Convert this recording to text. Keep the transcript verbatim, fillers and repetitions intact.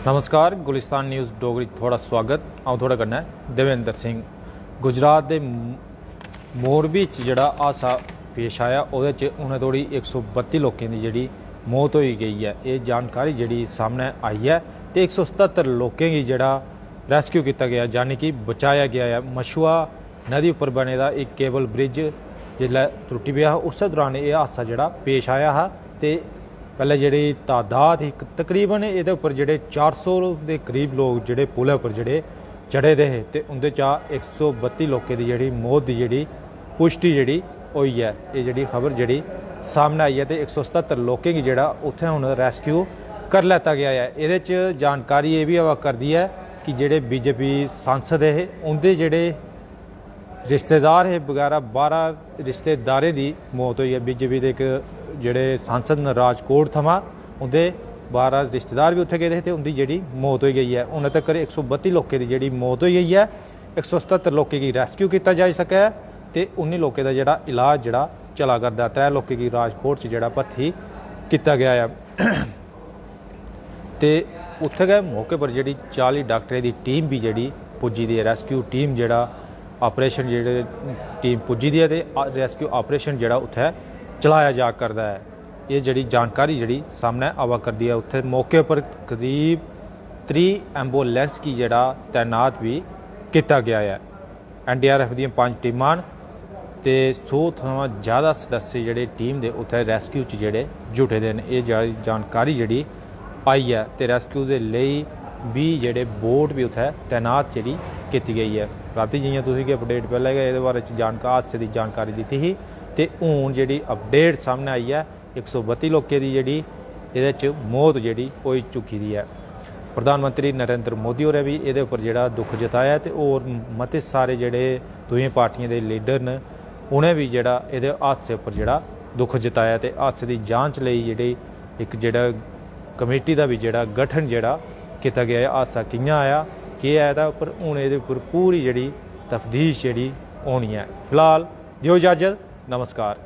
नमस्कार, गुलिस्तान न्यूज़ डोगरी च थुआढ़ा स्वागत। अ'ऊं थुआढ़े कन्नै देवेंद्र सिंह। गुजरात दे म-, मोरबी च जेह्ड़ा हादसा पेश आया, ओह्दे च हुनै धोड़ी इक सौ बत्ती लोकें दी जेह्ड़ी मौत होई गेई ऐ। एह् जानकारी जेह्ड़ी सामनै आई ऐ ते इक सौ सतत्तर लोकें गी जेह्ड़ा रेस्क्यू कीता गेआ, यानी कि बचाया गेआ ऐ। मशुआ नदी उप्पर बने दा इक केबल ब्रिज जिसलै त्रुट्टी पेआ हा, उस्सै दौरान एह् हादसा जेह्ड़ा पेश आया हा। ते पैह्लें जेह्ड़ी तादाद ही, तकरीबन एह्दे उप्पर जेह्ड़े चार सौ दे करीब लोक जेह्ड़े पुलै उप्पर जेह्ड़े चढ़े दे हे ते उं'दे चा इक सौ बत्ती लोकें दी जेह्ड़ी मौत दी जेह्ड़ी पुश्टी जेह्ड़ी होई ऐ। एह् जेह्ड़ी खबर जेह्ड़ी सामनै आई ऐ ते इक सौ सतत्तर लोकें गी जेह्ड़ा उत्थै हून रेस्क्यू करी लैता गेआ ऐ। एह्दे च जानकारी एह् बी आवा करदी ऐ कि जेह्ड़े बीजेपी सांसद हे, उं'दे जेह्ड़े रिश्तेदार हे बगैरा, बाह्रा रिश्तेदारें दी मौत होई ऐ। बीजेपी दे इक जेह्ड़े सांसद न राजकोट थमां, उं'दे बाह्रा रिश्तेदार बी उत्थै गेदे हे ते उं'दी जेह्ड़ी मौत होई गेई ऐ। हुनै तक्कर इक सौ बत्ती लोकें दी जेह्ड़ी मौत होई गेई ऐ, इक सौ सतत्तर लोकें गी रेस्क्यू कीता जाई सकै ते उन्नी लोकें दा जेह्ड़ा इलाज जेह्ड़ा चला करदा ऐ। त्रै लोकें गी राजकोट च जेह्ड़ा भर्थी कीता गेआ ऐ। ते उत्थै गै मौके पर जेह्ड़ी चाली डाक्टरें दी टीम बी जेह्ड़ी पुज्जी दी ऐ, रेस्क्यू टीम जेह्ड़ा ऑपरेशन जेह्ड़े टीम पुज्जी दी ऐ ते आ-, रेस्क्यू ऑपरेशन जेह्ड़ा उत्थै चलाया जा करदा ऐ। एह् जेह्ड़ी जानकारी जेह्ड़ी सामनै आवा करदी ऐ, उत्थै मौके पर करीब त्रीह् एम्बुलेंस गी जेह्ड़ा तैनात बी कीता गेआ ऐ। एनडीआरएफ दियां पंज टीमां न ते सौ थमां ज्यादा सदस्य जेह्ड़े टीम दे उत्थै रेस्क्यू च जेह्ड़े जुटे दे न। एह् जा-, जानकारी जेह्ड़ी आई ऐ ते रेस्क्यू दे लेई बी जेह्ड़े बोट बी उत्थै तैनात जेह्ड़ी कीती गेई ऐ। रातीं जि'यां तुसेंगी अपडेट पैह्लें गै एह्दे बारे च जानका-, हादसे दी जानकारी दित्ती ही ते हून जेह्ड़ी अपडेट सामनै आई ऐ, इक सौ बत्ती लोकें दी जेह्ड़ी एह्दे च मौत जेह्ड़ी होई चुकी दी ऐ। प्रधानमंत्री नरेंद्र मोदी होरें बी एह्दे उप्पर जेह्ड़ा दुख जताया ते होर मते सारे जेह्ड़े दूइयें पार्टियें दे लीडर न, उ'नें बी जेह्ड़ा एह्दे हादसे उप्पर जेह्ड़ा दुख जताया ते हादसे दी जांच लेई जेह्ड़ी इक जेह्ड़ा कमेटी दा बी जेह्ड़ा गठन जेह्ड़ा कीता गेआ ऐ। हादसा कि'यां आया, केह् ऐ एह्दे उप्पर, हून एह्दे उप्पर पूरी जेह्ड़ी तफ्तीश जेह्ड़ी होनी ऐ। फिलहाल देओ इजाजत, नमस्कार।